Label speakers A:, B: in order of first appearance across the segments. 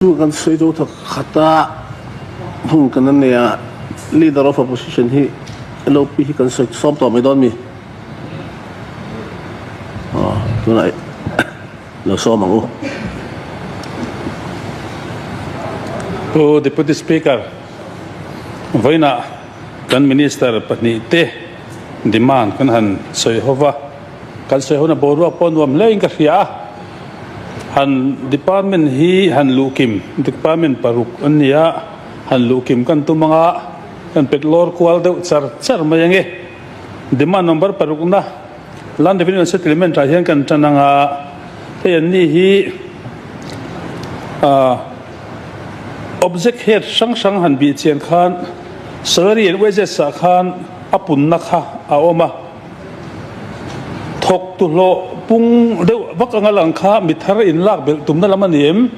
A: Chu kan sawi zo thawk khat a, hun kan a nei a, Leader of Opposition hi LOP hi kan sawi sawm tawh mai dawn mi? Aw, tunah lo sawm ang u.
B: Pu Deputy Speaker, vawiinah kan Minister pahnihte demand kan han sawi ho va. Kan sawi huna boruak pawh nuam hle in ka hria a, han department hi han luhkim, department paruk an ni a, han luhkim kan tum anga kan pet lawr kual deuh char char mai ange. Demand number parukna Land Revenue and Settlement ah hian kan tan anga hei an ni hi ah object head hrang hrang han bih chian khan salary and wages ah khan a punna kha a awm a. Thawk tu hlawh pung deuh vak anga lang kha mi thar in lak belh tumna lam a ni em?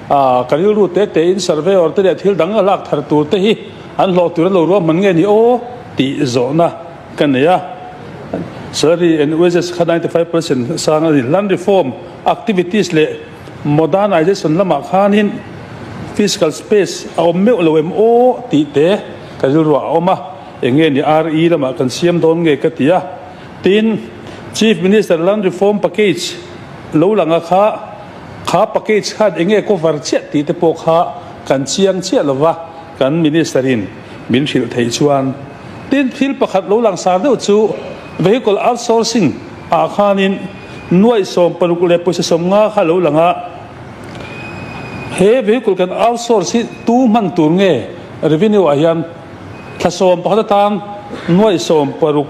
B: Aaa, ka rilru te te in surveyor te leh thil dang a lak thar tur te hi an hlawh tur an lo ruahman nge ni aw tih zawhna ka nei a. Salary and wages kha 95% sang a ni. Land reform activities leh modernization lamah khanin fiscal space a awm meuh lo em aw tih te ka rilruah a awm a. Eng nge ni RE lamah kan siam dawn nge ka ti a, tin Chief Minister Land Reform Package lo lang a kha, kha package khan eng nge cover chiah tih te pawh kha kan chiang chiah lo va, kan Minister in min hrilh theih chuan. Tin thil pakhat lo lang sar deuh chu Vehicle Outsourcing ah khanin nuaih 60 leh pawisa 50 kha lo lang a, he vehicle kan outsource hi tu hman tur nge revenue ah hian Thla 11 atan nuaih 60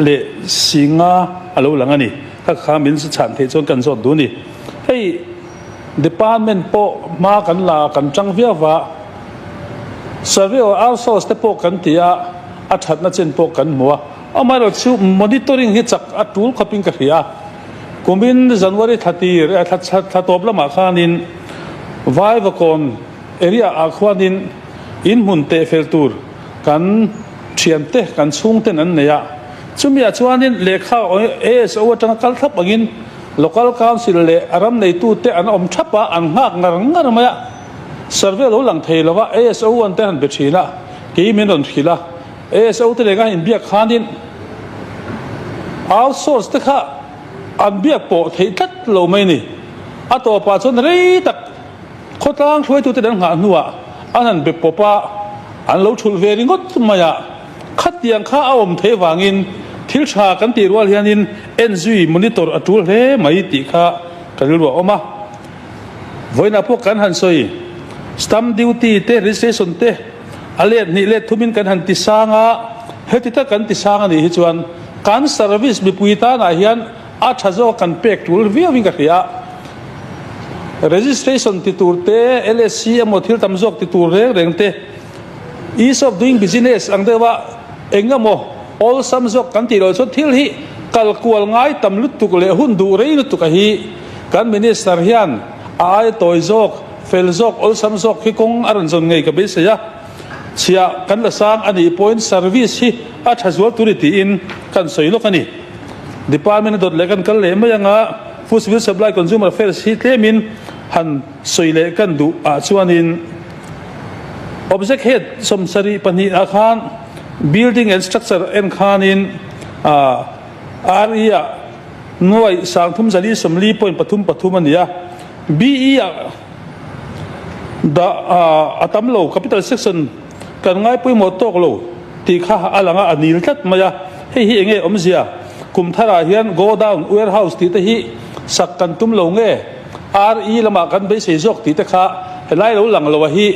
B: leh singa a lo lang a ni. Kha kha min chhan theih chuan kan zawt duh a ni. Hei department pawh hma kan la kan tang viau va, survey or outsource te pawh kan ti a, a thatna chin pawh kan hmu a. Amaherawh chu monitoring hi chak a tul khawpin ka hria. Kumin January thla tir thla tawp lamah khanin Vaivakawn Area ah khuanin in hmun teh fel tur kan thiante, kan chhungten an nei a. Chumi ah chuanin lehkha ASO atanga kal thlap angin Local Council leh a ram neitute an awm thap a, an nghak ngar ngar mai a. Survey lo lang thei lova ASO an te han be thin a, kei min rawn hrilh a. ASO te leh nga inbiak khanin outsource te kha an biak pawh theih tlat lo mai ni. A tawpah chuan rei tak. Khawtlang hruaitute an nghah hnuah an han be pawp a, an lo thulh ve ringawt mai a. Khatiang kha a awm theih vangin thil tha kan tih rual hianin enzui, monitor, a tul hle mai tih kha ka rilru a awm a. Vawiinah pawh kan han sawi, stamp duty te, registration te a let hnih let thumin kan han ti sang a, heti tak kan ti sang a nih hi chuan kan service mipui tanah hian A tha zawk kan pek tul viauin ka hria. Registration ti tur te, LSC emaw thil tam zawk ti tur reng reng te, Ease of doing business ang deuha eng emaw awlsam zawk kan tih loh chuan thil hi kal kual ngai tam lutuk leh hun duh rei lutuk a hi kan Minister hian a aia tawi zawk, fel zawk, awlsam zawk hi kawng a rawn zawn ngei ka beisei a. Chhiah kan la sang a nih pawhin service hi a tha zual tur i tiin kan sawi lawk a ni. Department a dawt leh kan kal leh mai anga Food Civil Supply Consumer Affairs hi tlemin han sawi leh kan duh ah chuanin Object Head 72 ah khan Building and Structure en khanin RE ah nuai 3443.33 a ni a, BE ah dah a tam lo Capital Section kan ngai pawimawh tawk lo tih kha a lang a, a nil tlat mai a. Hei hi enge awmzia? Kum tharah hian godown, warehouse tih te hi sak kan tum lo nge? RE lamah kan beisei zawk tih te kha helai lo lang lo a hi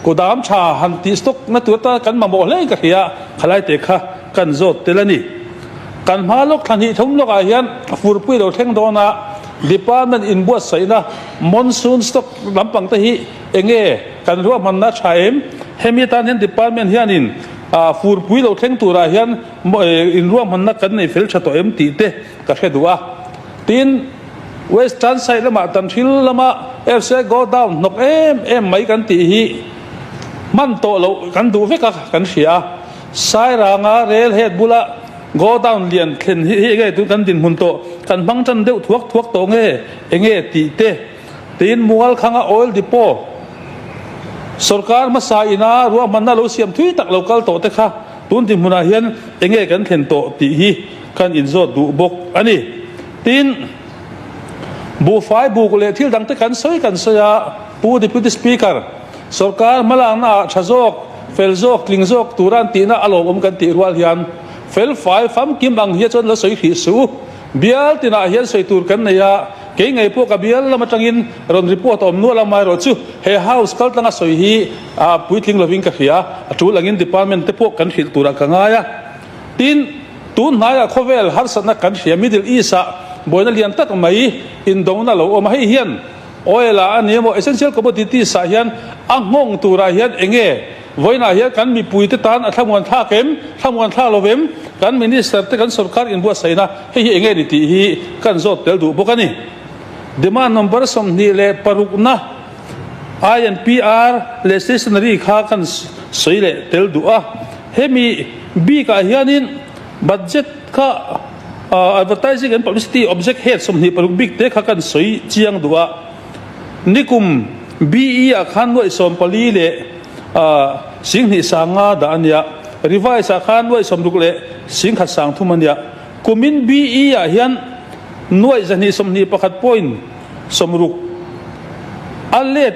B: kudam tha han tih stock na tur atan kan mamawh hle in ka hria, khalai te kha kan zawt tel a ni. Kan hma lawk thla hnih thum lawkah hian furpui lo thleng dawn a, department inbuatsaihna monsoon stock lampang te hi Enge kan ruahmanna tha em? Hemi atan hian department hianin furpui lo thleng turah hian in ruahmanna kan nei fel tha tawh em tih te ka hre duh a. Tin, Western side lamah Tanhril lama FCI godown hnawk em em mai kan tih hi hman tawh loh kan duh vek a kan hria a. Sairanga rail head bula godown lian thlen hi enge tun kan dinhmun tawh kan hmang tan deuh thuak thuak tawh nge enge tih te Tin, Mualkhanga Oil Depot. Sorkar hmasa ina ruahmanna lo siam thui tak lo kal tawh te kha tun dinhmunah hian enge kan thlen tawh tih hi kan inzawt duh bawk a ni. Tin, buhfai buk leh thil dangte kan sawi kan sawi a, Pu Deputy Speaker, sorkar hmalakna ah tha zawk, fel zawk, tling zawk tura an tihna a lawmawm kan tih rual hian felfai famkim ang hi chuan lo sawi hrih suh u. Bial tinah hian sawi tur kan nei a, kei ngei pawh ka bial lam atangin rawn report a awm nual a, amaherawhchu he house kaltlanga sawi hi a puitling lovin ka hria, a tul angin department te pawh kan hrilh turah ka ngai a. Tin, tun hnaiah khawvel harsatna kan hria, Middle East-ah buaina lian tak mai indawngna a lo awm a, hei hian oil ah a ni emaw essential commodities ah hian a nghawng turah hian enge Vawiinah hian kan mipuite tan a thlamuan thlak em? Thlamuan thlak lo em? Kan Minister te kan sorkar inbuatsaihna hei hi enge ni tih hi kan zawt tel duh bawk a ni. Demand number 26na INPR leh stationery kha kan sawi leh tel duh a. Hemi bikah hianin budget kha advertising and publicity object head 26 bik te kha kan sawi chiang duh a. Nikum BE ah khan nuaih 14 leh 20 sanga dah a nia, Revise ah khan nuaih 60 leh 10,000 sangthum a nia. Kumin BE ah hian nuaih 221 point 60 a let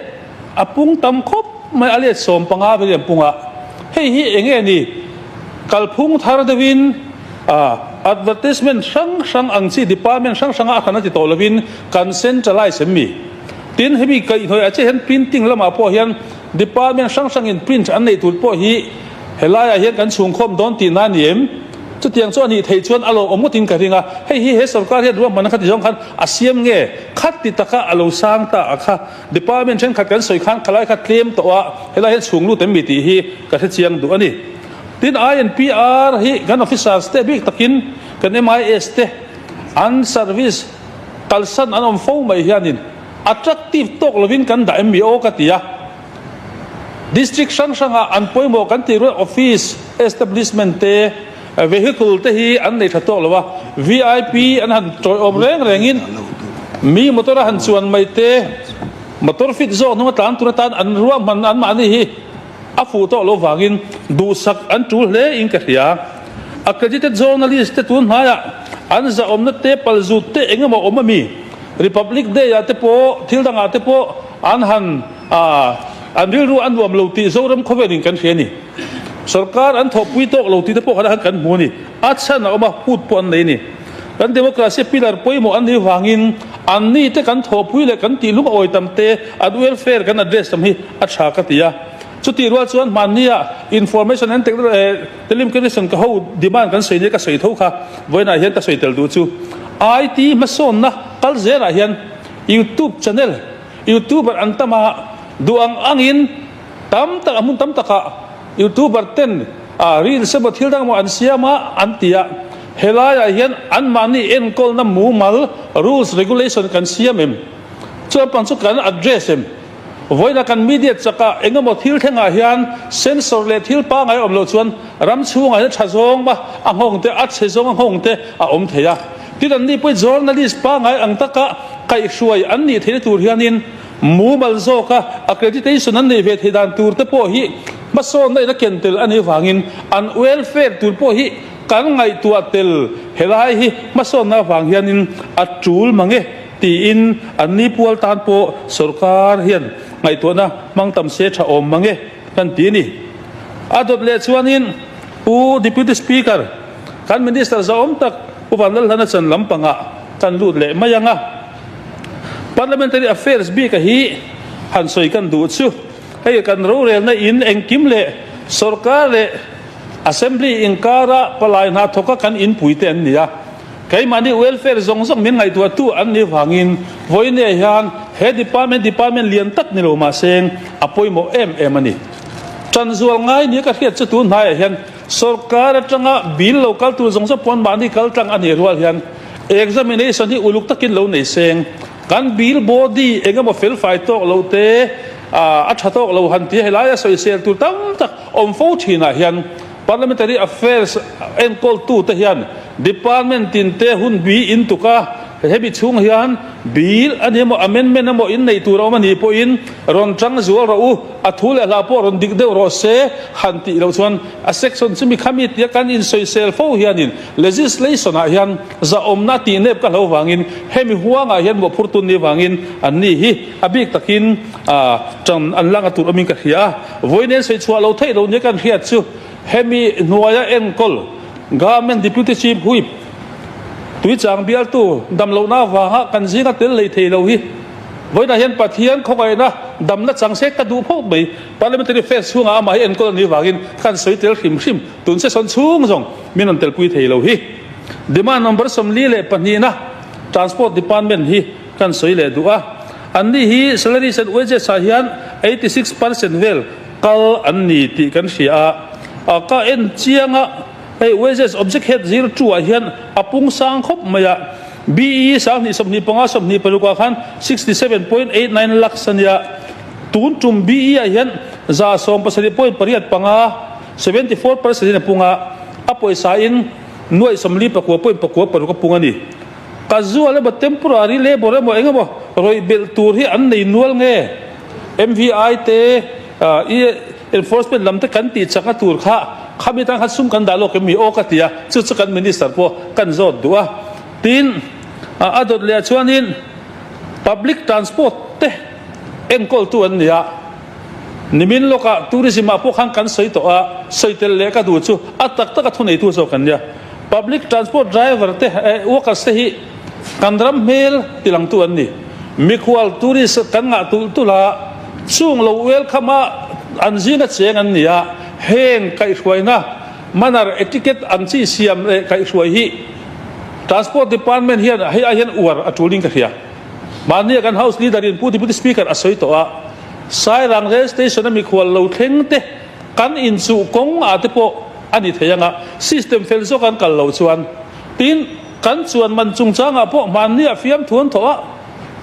B: a pung tam khawp mai, a let 15 vel an pung a. Hei hi eng nge ni? Kalphung thar deuhin advertisement hrang hrang ang chi department hrang hranga a hran a ti tawh lovin kan centralize em mi? Tin, hemi kaihhnawih ah chiah hian printing lamah pawh hian department hrang hrangin print an neih tur pawh hi helaiah hian kan chhungkhawm dawn tihna a ni em? Chutiang chu a nih theih chuan a lo awm ngawtin ka ring a, hei hi he sorkar hian ruahmanna kha ti zawng khan a siam nge? Khat ti taka a lo sang ta a kha department thenkhat kan sawi khan khalai kha tlem tawh a, helai hian chhung lut em mi tih hi ka hre chiang duh a ni. Tin, INPR hi kan officers te bik takin kan MIS te an service kalsan an awm fo mai hianin attractive tawk lovin kan dah em mi aw ka ti a. District hrang hrangah an pawimawh kan tih rual office establishment te vehicle te hi an nei tha tawk lo a, vip an han tawiawm reng rengin mi motor a han chuan mai te motor fit zawk hnunga tlan tur atan an ruahman anmahni hi a fuh tawh lo vangin duhsak an tul hle in ka hria. Accredited journalist te tun hnaiah an zahawmna te palzut te eng emaw awm a mi? Republic Day ah te pawh thil dangah te pawh an han an rilru a nuam lo tih Zoram khawvelin kan hria a ni. Sorkar an thawhpui tawk lo tih te pawh khan han kan hmu a ni. A chhan a awm a, hut pawh an nei a ni. Kan democracy pillar pawimawh an nih vangin an ni te kan thawhpui leh kan tih lung awi tam te an welfare kan address tam hi a tha ka ti a. Chutih rual chuan hmannia information and telecommunication ka ho demand kan sawi nia ka sawi tho kha vawiinah hian ka sawi tel duh chu IT hmasawnna kal zelah hian YouTube channel YouTuber an tam a duh ang angin tam tak a hmun tam takah YouTuber ten reels emaw thil dang emaw an siam a an ti a helaiah hian anmahni enkawlna mumal rules regulation kan siam em chuan pang chu kan address em. Vawiina kan media chakah eng emaw thil thlengah hian sensor leh thil pangai awm loh chuan ram chhungah hian tha zawng a a nghawng te, a chhe zawng a nghawng te a awm thei a. Tin anni pawh journalist pangai ang taka kaihhruai an nih theihna tur hianin mumal zawka accreditation an neih ve theih dan tur te pawh hi hmasawnna in a ken tel a nih vangin an welfare tur pawh hi kan ngaihtuah tel helai hi hmasawnna avang hianin a tul mang e. Tiin an ni pual tan pawh sorkar hian ngaihtuahna hmang tam se tha awm mang e kan ti a ni. A dawt leh chuanin Pu Deputy Speaker, kan Minister zahawm tak Pu Vanlalhlana chan lampangah kan lut leh mai ang a. Parliamentary Affairs bika hi han sawi kan duh chu hei kan rorelna in engkim leh sorkar leh Assembly inkara palai hna thawka kan inpui te an ni a. Keimahni welfare zawng zawng min ngaihtuahtu an nih vangin vawiinah hian he department department lian tak ni lo mahse a pawimawh em em a ni. Tanzual ngai nia ka hriat chu tun hnaiah hian sorkar atanga bill lo kal tur zawng zawng pawn mahni kal tlang a nih rual hian examination hi uluk takin lo nei seng kan bill body eng emaw felfai tawk lo te a tha tawk lo han tia helaia sawisel tur tam tak awm fo thinah hian Parliamentary Affairs enkawltute hian Department tinte hun bi in tuk a. Hemi chhung hian bill a ni emaw amendment emaw in nei tur a awm a nih pawhin rawn tang zual rawh u, a thu leh hla pawh rawn dik deuh rawh se han tih loh chuan a section chu mi khami tia kan insawisel fo hianin legislation ah hian zahawmna tih nep ka hlo vangin hemi huangah hian mawhphur tun ni vangin an ni hi a bik takin tan an langa tur awmin ka hria a. Vawiin sawi chhuah lo theih loh nia kan hriat chu hemi hnuaia enkawl Government Deputy Chief Whip Tuichang bialtu damlohna avanga kan zinga tel lei thei lo hi vawiinah hian Pathian khawngaihtna damna chang se ka duh phawt mai. Parliamentary Affairs chhungah amah hi enkawl a nih vangin kan sawi tel hrim hrim. Tun session chhung zawng min rawn telpui thei lo hi. Demand number 42na Transport Department hi kan sawi leh duh a. Anni hi salaries and wages ah hian 86% vel kal an ni tih kan hria a. Ka en chiang a. Hei wages object head 02 ah hian a pung sang khawp mai a, BE 2025 26 ah khan 67.89 lakhs a nia, tun tum BE ah hian 78.85, 74 percent in a pung a, a pawisa in 49.96 a pung a ni. Casual emaw temporary labour emaw eng emaw rawih belh tur hi an nei nual nge? MVI te i enforcement lam te kan tih chakna tur kha khami tan khan sum kan dah lawk em mi aw ka ti a, chu chu kan minister pawh kan zawt duh a. Tin, a dawt leh ah chuanin public transport te enkawltu an ni a, nimin lawkah tourism ah pawh khan kan sawi tawh a, sawi tel leh ka duh chu a tak taka thuneitu zawk an nia. Public transport driver te workers te hi kan ram hmel tilangtu an ni. Mikhual tourist kan ngah tulh tulh a, chung lo welcome a an zinga cheng an ni a, heng kaihhruaina manner etiquette ang chi siam leh kaihhruai hi Transport Department hian hei ai hian uar a tulin ka hria. Mahnia kan House Leader in Pu Deputy Speaker a sawi tawh a, Sairang Rail Station a mikhual lo thleng te kan inchuh kawng ah te pawh a ni thei anga system fel zawk an kal loh chuan tin kan chuan man chungchangah pawh hmanni ah fiamthu an thawh a,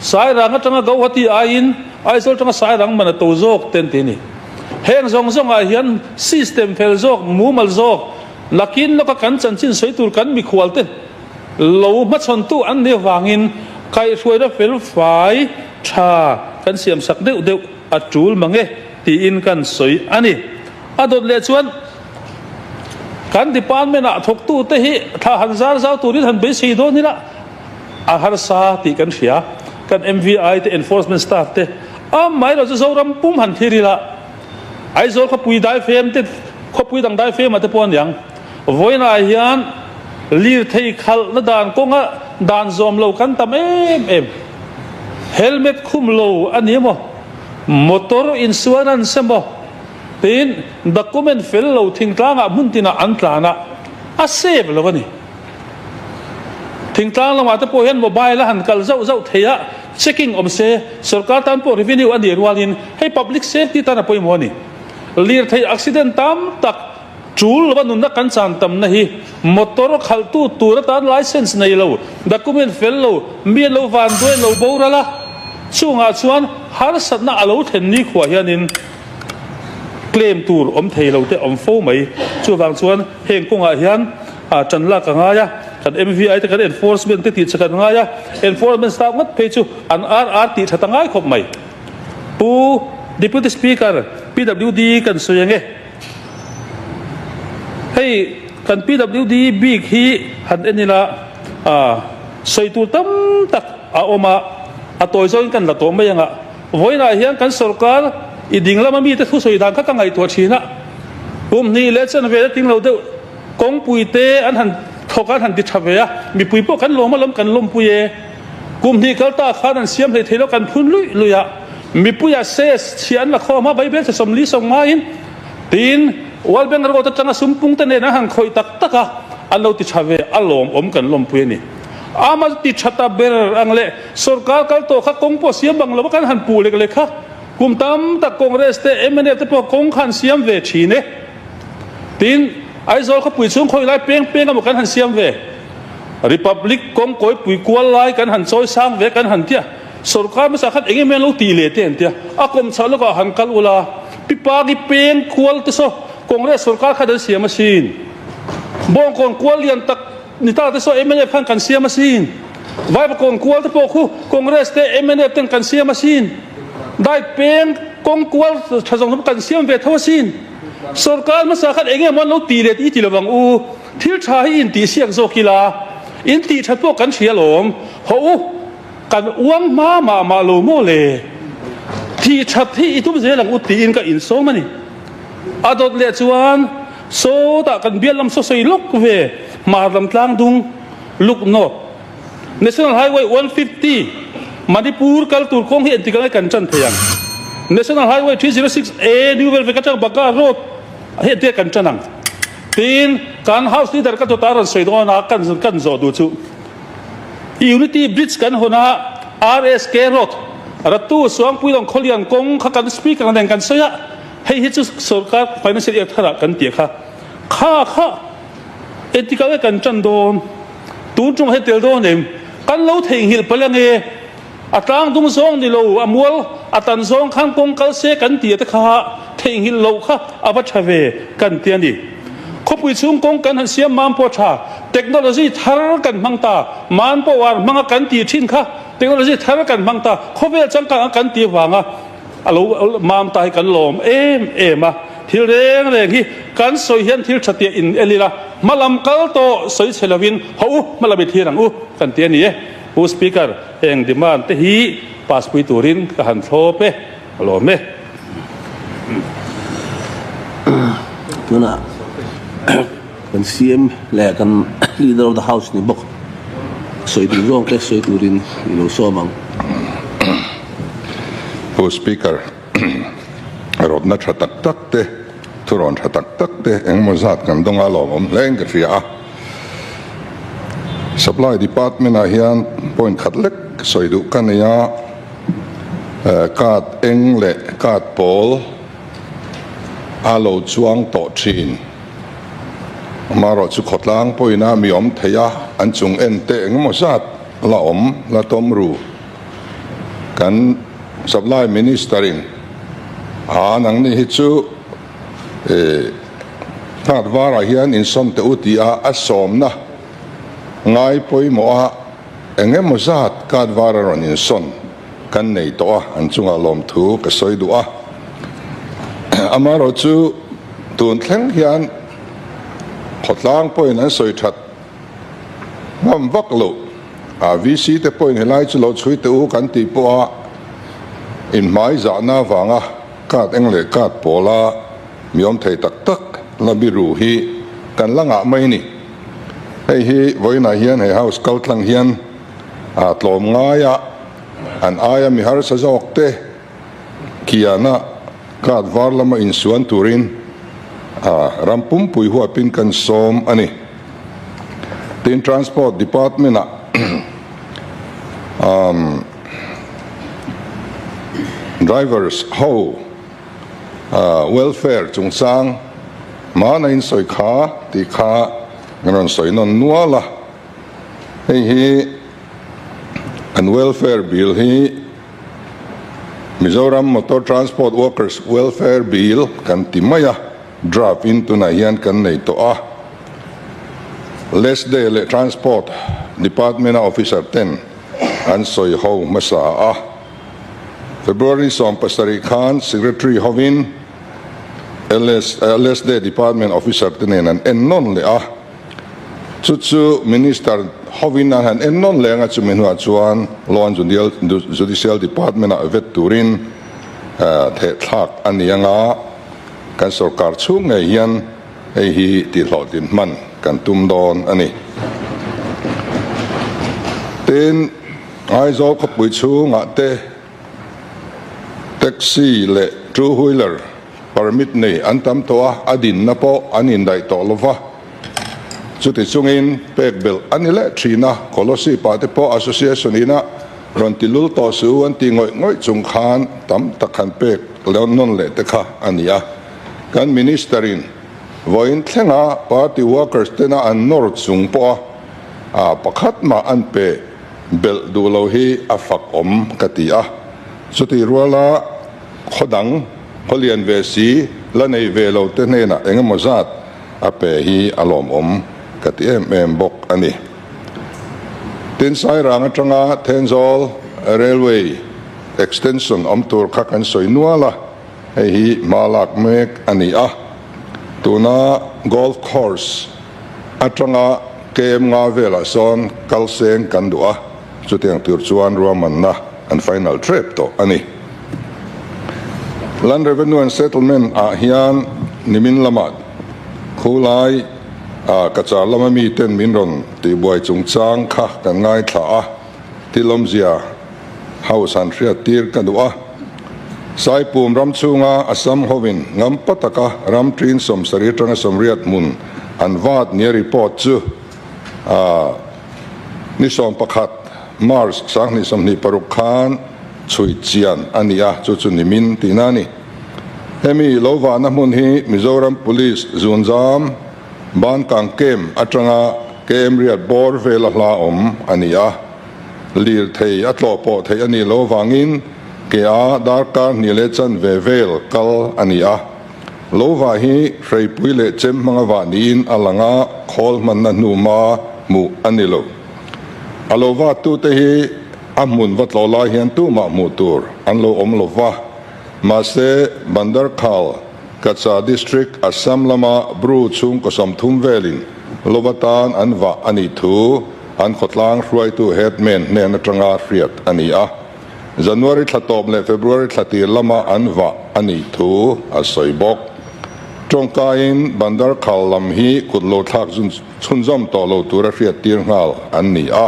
B: Sairang atanga Gauhati aiin Aizawl atanga Sairang man a to zawk ten ti a ni. Heng zawng zawngah hian system fel zawk, mumal zawk lakin lawka kan chanchin sawi tur kan mikhual te lo hmachhawntu an nih avangin kaihhruaina fel fai tha kan siamsak deuh deuh a tul mang e tiin kan sawi a ni. A dawt leh chuan kan department ah thawktu te hi thla han zar zau turin han beisei dawn ila a harsa tih kan hria. Kan MVI te enforcement staff te amaherawh chu Zoram pum han thlir ila Aizawl khawpui daifem te khawpui dang daifem ah te pawh aniang vawiinah hian lirthei khalhna dan kawnga dan zawm lo kan tam em em. Helmet khum lo a ni emaw motor insurance emaw Tin, document fel lo thingtlangah hmun tinah an tlan a, a save lo a ni. Thingtlang lamah te pawh hian mobile a han kal zauh zauh thei a, checking awm se, sorkar tan pawh revenue a nih rualin hei public safety tan a pawimawh a ni. Lirthei accident tam tak tul lova nunna kan chan tamna hi motor khalhtu tur atan license nei lo, document fel lo, mi an lo vanduai lo boral a, chungah chuan harsatna a lo thlen nikhua hianin, Claim tur awm thei lo te awm fo mai. Chuvang chuan heng kawngah hian tan lak a ngai a, kan MVI te kan enforcement te tih che kan ngai a, enforcement staff ngawt phei chu an RR tih that a ngai khawp mai. Pu Deputy Speaker, PWD kan sawi ang e. Hei kan PWD bik hi han en ila sawi tur tam tak a awm a, a tawi zawngin kan la tawh mai ang a. Vawiinah hian kan sorkar i ding lama mite thusawi dan kha ka ngaihtuah thin a, kum hnih leh chen vel a ting lo deuh kawngpui te an han thawk a, an han ti tha ve a, mipui pawh kan lawm alawm kan lawmpui e. Kum hnih kal ta khan an siam hlei thei lo kan phun luih luih a, mipuia ses chhia an la khawm a, Bible chhe 40 sawm ngaiin tiin World Bank Road atanga sum pung te nen an han khawih tak tak a, an lo ti tha ve a lawmawm kan lawmpui a ni. Ama ti tha ta ber ang le. Sorkar kal tawh kha kawng pawh siam bang lo a kan han puh lek lek kha. Kum tam tak Congress te mnf te pawh kawng kha an siam ve thin e. Tin, Aizawl khawpui chhung khawi lai peng peng emaw kan han siam ve. Republic kawng kawipui kual lai kan han chawi sang ve kan han tia. Sorkar hmasa khan eng emaw an lo tih leh te an tia. A kawm chhah lawkah han kal ula. Pipagi peng kual te saw Congress sorkar khan an siam asin. Bawngkawn kual lian tak Ni ta te saw mnf khan kan siam asin. Vaivakawn kual te pawh khu Congress te mnf ten kan siam asin. Dai peng kawng kual tha zawng zawng kan siam ve tho asin. Sorkar hmasa khan enge maw an lo ti leh tih i ti lovang u. Thil tha hi in tih siak zawk ila in tih that pawh kan hria lawm. Hawh u, kan uang hma mah mah lo maw le? Tih that hi i tum zel ang u tiin ka insawm a ni. A dawt leh chuan sawtah kan bial lam saw sawi lawk ve hmar lam tlang dung Lucknow National Highway 150 Manipur kal tur kawng hi entik angai kan tan thei ang. National Highway 306 A New Velvet atang Bagha Road hi entik kan tan ang. Tin, kan House Leader ka dawtah rawn sawi dawn a, kan kan zawh duh chu Unity Bridge kan hawn a, RSK Road, Ratu Suangpuilawng Khawlian kawng kha kan Speaker nen kan sawi a, hei hi chu sorkar Financial Year tharah kan tih kha. Kha kha entikah nge kan tan dawn? Tun ṭum he tel dawn em? Kan lo theihnghilh palh ange. A tlang dum zawng ni lo, a mual a tan zawng khan kawng kal se kan ti te kha theihnghilh loh kha a va tha ve kan ti a ni. Khawpui chhung kawng kan han siam mam pawh tha, technology thar kan hmang ta, man power hmanga kan ti thin kha technology thar kan hmang ta, khawvel changkang a kan ti vanga a lo mam ta hi kan lawm em em a. Thil reng reng hi kan sawi hian thil tha tiah in el ila, hmalam kal tawh sawi chhe lovin haw u, hmalam i thlir ang u kan ti a ni e. Pu Speaker, heng demand te hi pass pui turin ka han thlawp e, ka lawm e.
A: Tunah kan CM leh kan Leader of the House ni bawk sawi tur zawng te sawi turin i lo sawm ang.
C: Pu Speaker, rawtna tha tak tak te, thurawn tha tak tak te engemaw zat kan dawng a lawmawm hle in ka hria a. Supply Department ah hian point khat lek sawi duh ka nei a, card eng leh card pawl a lo chuang tawh thin. Amaherawh chu khawtlang pawhin a mi awm thei a, an chung en te engemaw zat la awm la tawm ru. Kan Supply Minister in a nangni hi chu Hnat varah hian insawm teh u tih a a sawmna ngai pawimawh a eng emaw zat kat var a rawn insawn kan nei tawh a, an chungah lawmthu ka sawi duh a. Amaherawhchu tun thleng hian khawtlang pawhin an sawi that ngam vak loh a, VC te pawhin helai chu lo chhui teh u kan tih pawha inhmai zahna avanga Card eng leh card pawla mi awm thei tak tak la biru hi kan la ngah mai a ni. Hei hi vawiinah hian he house kal tlang hian a tlawm ngaia an aia mi harsa zawk te kiana card var lama insuan turin a ram pumpui huapin kan sawm a ni. Tin, Transport Department ah umm. Drivers ho welfare chungchang hmana in sawi kha tih kha kan rawn sawi nawn nual a, hei hi an welfare bill hi Mizoram Motor Transport Workers Welfare Bill kan ti mai a, draft in tunah hian kan nei tawh a, Lesday leh Transport Department a officer ten an sawi ho hmasa a. February 17 khan Secretary hovin LSD Department Officer te nen an en nawn leh a. Chu chu Minister hovin an han en nawn leh anga chumi hnuah chuan Law and Judicial Department ah vet turin thehthlak a ni anga kan sorkar chhung ngei hian Hei hi tihhlawhtlin hman kan tum dawn a ni. Tin, Aizawl khawpui chhungah te taxi leh two wheeler permit nei an tam tawh a, a dinna pawh an indaih tawh lo va. Chuti chungin pek belh a ni leh thin a, Kolosip ah te pawh association ina rawn ti lul tawh suh u an ti ngawih ngawih chung khan tam tak han pek nawn leh te kha a ni a. Kan Minister in vawiin thlenga party workers tena an nawr chung pawha a pakhat mah an pe belh duh lo hi a fak awm ka ti a. Chutih ruala khaw dang, khaw lian ve si la nei ve lo te hnenah engemaw zat a pe hi a lawmawm ka ti em em bawk a ni. Tin, Sairang atanga Thenzawl Railway Extension awm tur kha kan sawi nual a, hei hi hma lak mek a ni a. Tuna Golf Course atanga KM nga velah sawn kal seng kan duh a, chutiang tur chuan ruahmanna an final trep tawh a ni. Land Revenue and Settlement ah hian nimin lamah khulai ah Cachar lama miten min rawn tihbuai chungchang kha kan ngaithla a, thil awmzia House han hriat tir ka duh a. Saipum ram chhunga Assam hovin ngampa taka ram ṭin 70 aṭanga 80 hmun an vat nia report chu ni 11 March 2026 khan chhui chian a ni a, chu chu nimin tihna a ni. Hemi lo vahna hmun hi Mizoram Police zunzam Bankang Camp aṭanga KM riat bawr vela hla awm a ni a. Lirthei a tlawh pawh theih a nih loh avangin ke a darkar hnih leh chanve vel kal a ni a. Lo vah hi hreipui leh chem hmanga vah niin a lang a, khawl hmanna hnuma hmuh a ni lo. A lo vattute hi a hmun va tlawh lai hian tumah hmuh tur an lo awm lo va, mahse Bandarkhal, Kacha District, Assam lama Bru chhungkaw 30 velin lova tan an vah a nih thu an khawtlang hruaitu headman hnen atanga hriat a ni a. January thla tawp leh February thla tir lama an vah a nih thu a sawi bawk. Tawngkaiin Bandarkhal lam hi kut lo thlak chhunzawm tawh lo tura hriat tir nghal an ni a.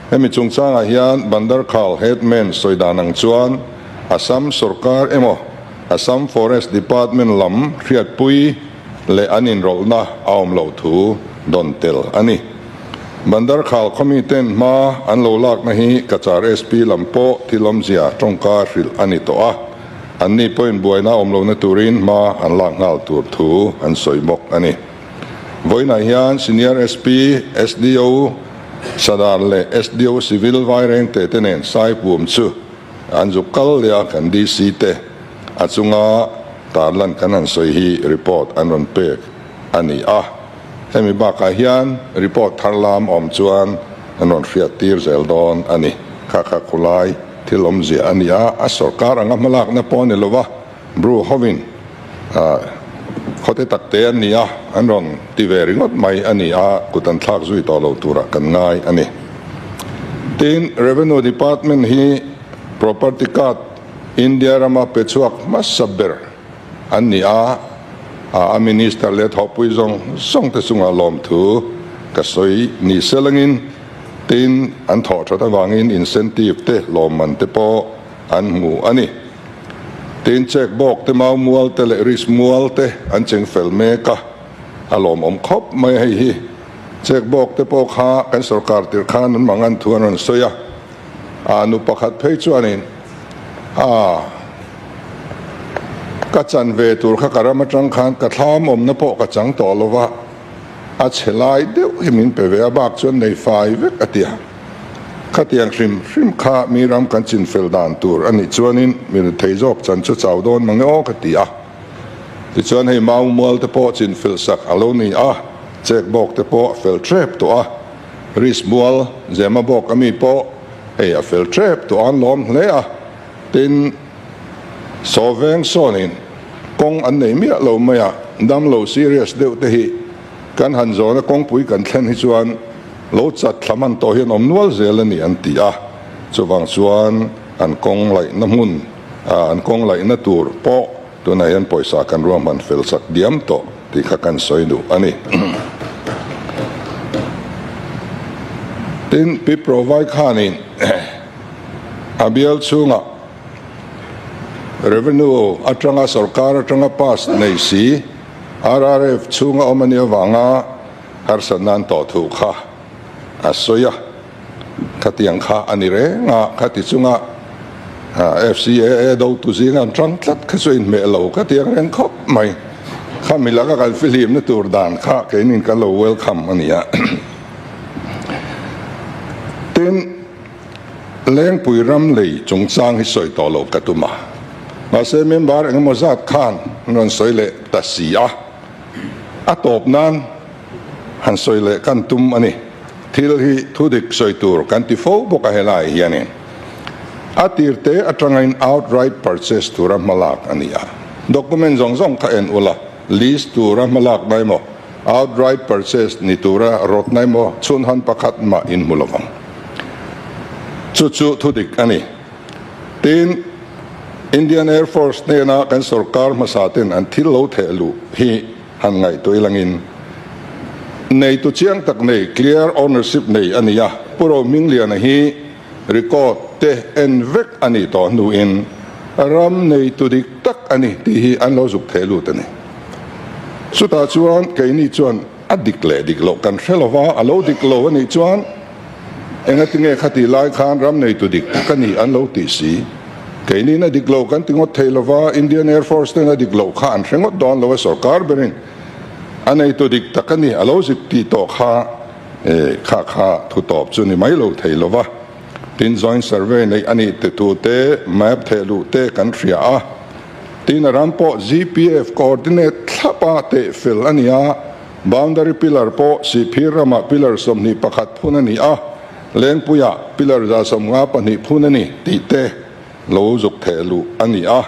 C: Hemi chungchangah hian Bandarkhal headman sawi dan ang chuan Assam sorkar emaw Assam Forest Department lam hriatpui leh an inrawlhna a awm loh thu dawn tel a ni. Bandarkhal khawmi ten hma an lo lakna hi Cachar SP lam pawh thil awmzia tawngka hrilh a ni tawh a, anni pawhin buaina awm lohna turin hma an lak nghal tur thu an sawi bawk a ni. Vawiinah hian Senior SP, SDO Sadar leh SDO Civil Vairengte te nen Saipum chu An zuk kal leh a kan DC te a chunga tarlan kan han sawi hi report an rawn pek a ni a. Hemi bakah hian report thar lam awm chuan an rawn hriat tir zel dawn a ni. Kha kha khulai thil awmzia a ni a, a sorkar anga hmalakna pawh a ni lova, Bru hovin khawte takte an ni a, an rawn ti ve ringawt mai a ni a, kut an thlak zui tawh lo turah kan ngai a ni. Tin, Revenue Department hi Property Card India rama pe chhuak hmasa ber an ni a, a Minister leh thawhpui zawng zawng te chungah lawmthu ka sawi ni selangin, tin, an thawh that avangin incentive te lawmman te pawh an hmu a ni. Tin, check bawk te, mau mual te leh risk mual te an cheng fel mek a, a lawmawm khawp mai a hei hi. Check bawk te pawh kha kan sorkar tir khan an mangan thu an rawn sawi a, a nu pakhat phei chuanin a ka chan ve tur kha ka ram atang khan ka thlam awmna pawh ka chang tawh lo va, a chhe lai deuh hi min pe ve a, bak chuan nei fai vek a ti a. Khatiang hrim hrim kha mi ram kan chin fel dan tur a nih chuanin mi rethei zawk chan chu chau dawn mange aw ka ti a. Tichuan hei mau mual te pawh chin fel sak a lo ni a, chek bawk te pawh a fel tep tawh a, ris mual zema bawk ami pawh hei a fel tep tawh a an lawm hle a, tin saw veng sawnin kawng an nei miah lo mai a, damlo serious deuh te hi kan han zawna kawngpui kan thlen hi chuan Lo chat thla hman tawh hian awm nual zel a ni an ti a, chuvang chuan an kawng laihna hmun, an kawng laihna tur pawh tunah hian pawisa kan ruahman fel chak diam tawh tih kha kan sawi duh a ni. Tin, Pi Provai khanin a bial chhungah Revenue atanga sorkar atanga pass nei si RRF chhunga awm a nih avanga Harsat nan tawh thu kha a sawi a, khatiang kha a ni reng a, khati chunga FCAA dotu zinga an tang tlat kha chu a inhmeh lo khatiang reng khawp mai. Kha mi laka kan fihlimna tur dan kha keinin kan lo welcome a ni a. Tin, Lengpui ram lei chungchang hi sawi tawh lo ka tum a, mahse member engemaw zat khan an rawn sawi leh ta si a. A tawp nan han sawi leh kan tum a ni. Thil hi thudik sawi tur kan ti fo bawk a helai hianin a tirte atangin outright purchase tura hmalak a ni a. Document zawng zawng kha en ula, lease tura hmalak na emaw, outright purchase ni tura rawtna emaw chhunhan pakhat mah in hmu lovang. Chu chu thudik a ni. Tin, Indian Air Force hnena kan sorkar hmasa ten an thil lo theh luh hi han ngaihtuah ilangin neitu chiang tak nei, clear ownership nei a ni a. Pu Rohmingliana hi record te en vek a nih tawh hnuin ram neitu dik tak a ni tih hi an lo zuk theh lut a ni. Chutah chuan keini chuan a dik leh dik loh kan hre lova, a lo dik lo a nih chuan Engatinge khati lai khan ram neitu dik tak a ni an lo tih si? Keiniin a dik lo kan ti ngawt thei lova, Indian Air Force ten a dik loh kha an hre ngawt dawn lo a, sorkar berin a neitu dik tak a ni a lo zik tih tawh kha kha kha thu tawp chu ni mai lo thei lova. Tin joint survey neih a nih te tu te map theh luh te kan hria a, tin a ram pawh GPF coordinate thlapa teh fel a ni a, Boundary pillar pawh Sihphir ramah pillar 21 phun a ni a, Lengpuiah pillar 152 phun a ni tih te lo zuk theh luh a ni a.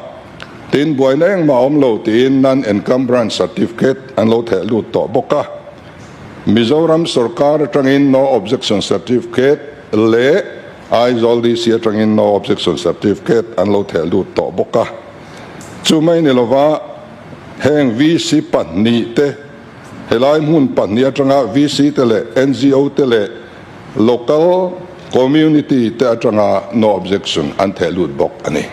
C: Tin, buaina engmah awm lo tiin non-encumbrance certificate an lo theh lut tawh bawk a. Mizoram sorkar atangin no objection certificate leh Aizawl DC atangin no objection certificate an lo theh lut tawh bawk a. Chu mai ni lova Heng VC pahnih te, helai hmun pahnih atanga VC te leh NGO te leh local community te atanga no objection an theh lut bawk a ni.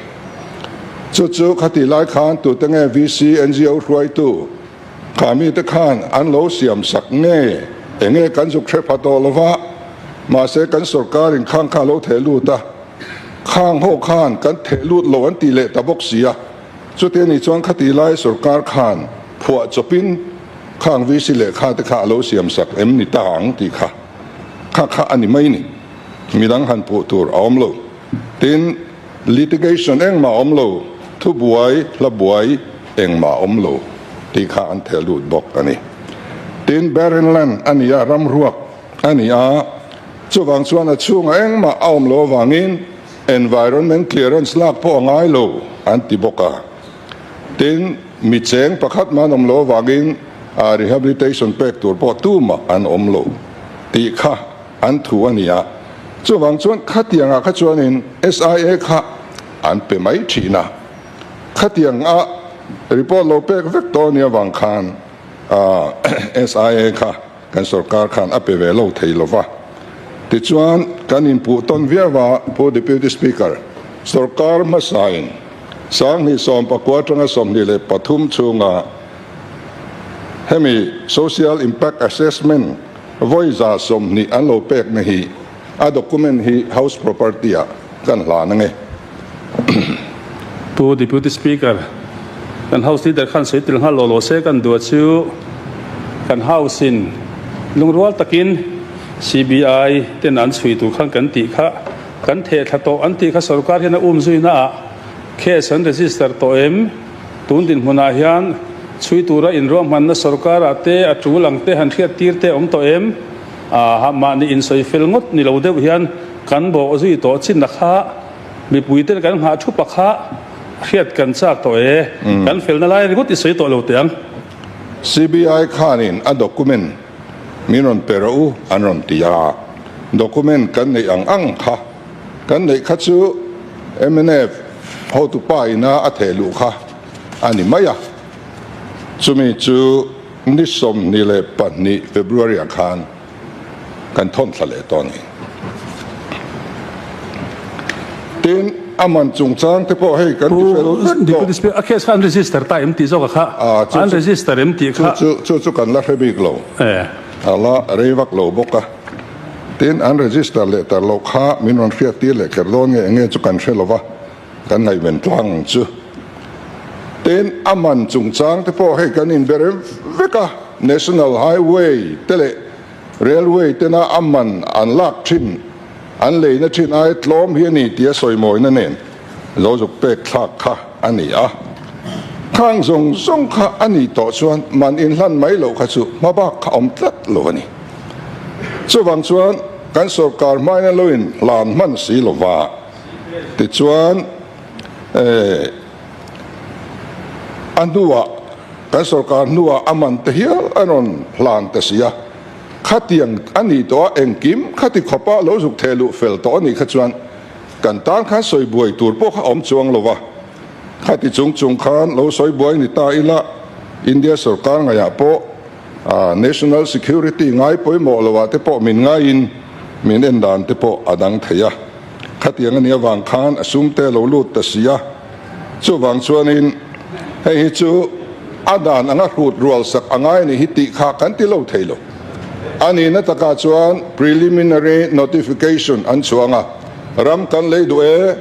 C: Chu chu khatih lai khan tute nge VC, NGO hruaitu kha mite khan an lo siam sak nge enge kan zuk hre pha tawh lova, mahse kan sorkarin khang kha a lo theh lut a, khang ho khan kan theh lut lo an tih leh ta bawk si a. Chuti anih chuan khati lai sorkar khan phuah chawpin khang VC lehkha te kha a lo siam sak em ni ta ang tih kha kha kha a ni mai ni. Midang han puh tur a awm lo. Tin, litigation engmah a awm lo, thubuai, hlabuai engmah a awm lo tih kha an theh lut bawk a ni. Tin, barren land a ni a, ram ruak a ni a, chuvang chuan a chhungah engmah a awm lo avangin Environment clearance lak pawh a ngai lo an ti bawk a. Tin, mi cheng pakhat mah an awm lo avangin rehabilitation pek tur pawh tumah an awm lo tih kha an thu a ni a. Chuvang chuan khatiangah kha chuanin SIA kha an pe mai thin a. Khatianga report lo pek vek tawh a nih avang khan SIA kha Kan sorkar khan a pe ve lo thei lo va. Tichuan, kan inpuh tawn viau a, Pu Deputy Speaker, sorkar hmasain 2019 atanga 23 chhunga hemi Social Impact Assessment vawi 120 an lo pekna hi a document hi House Property-ah kan hlan ange.
B: Pu Deputy Speaker, kan House Leader khan sawi tel nghal law law se kan duah chu kan House in lungrual takin CBI ten an chhui tur khan kan tih kha kan theh thla tawh an tih kha sorkar hian a um zuina ah case an register tawh em? Tun dinhmunah hian chhui tura inruahmanna sorkar ah te a tul ang te han hriat tir te awm tawh em? Aa mahni insawi fel ngawt ni lo deuh hian kan bawh zui tawh chin a kha mipui ten kan nghah thup a kha hriat kan chak tawh e, kan felna lai ringawt i sawi tawh lo teh ang.
C: CBI khanin a document min rawn pe rawh u an rawn ti a, document kan neih ang ang kha kan neih kha chu mnf hotupa ina a theh luh kha a ni mai a, chumi chu Ni 22 February ah khan kan thawn thla leh tawh a ni. Tin, a man chungchang te pawh hei kan ti fel vek tawh.
B: Deputy Speaker, a case kha an register ta em tih zawk a kha, an register em tih kha.
C: Chu chu kan la hre bik lo, a la rei vak lo bawk a. Tin, an register leh tar loh kha min rawn hriat tir leh kher dawn nge enge chu kan hre lo va. Kan ngaihven tlang ang chu. Tin, a man chungchang te pawh hei kan inbe rem vek a, National Highway te leh Railway tena a man an lak thin, an leina thin aia tlawm hi a ni tia sawimawina nen lo zuk pek thlak kha a ni a. Khang zawng zawng kha a ni tawh chuan man inhlan mai loh kha chu hmabak kha awm tlat lo a ni. Chuvang chuan kan sorkar hmain a lo in hlan hman si lo va, tichuan a hnuah kan sorkar hnuah a man te hial a rawn hlan ta si a, khatiang a nih tawh a engkim khati khawpa lo zuk theh luh fel tawh a nih kha chuan kan tan khan sawi buai tur pawh kha a awm chuang lo va, khati chung chung khan lo sawi buai ni ta ila India sorkar ngaihah pawh National security ngai pawimawh lo ah te pawh min ngaiin min en dan te pawh a dang thei a, khatiang a nih avang khan a sum te lo lut ta si a, chuvang chuanin hei hi chu a dan anga hrut rual sak a ngai a nih hi tih kha kan ti lo thei lo. A nihna takah chuan preliminary notification an chhuang a, ram kan lei duh e,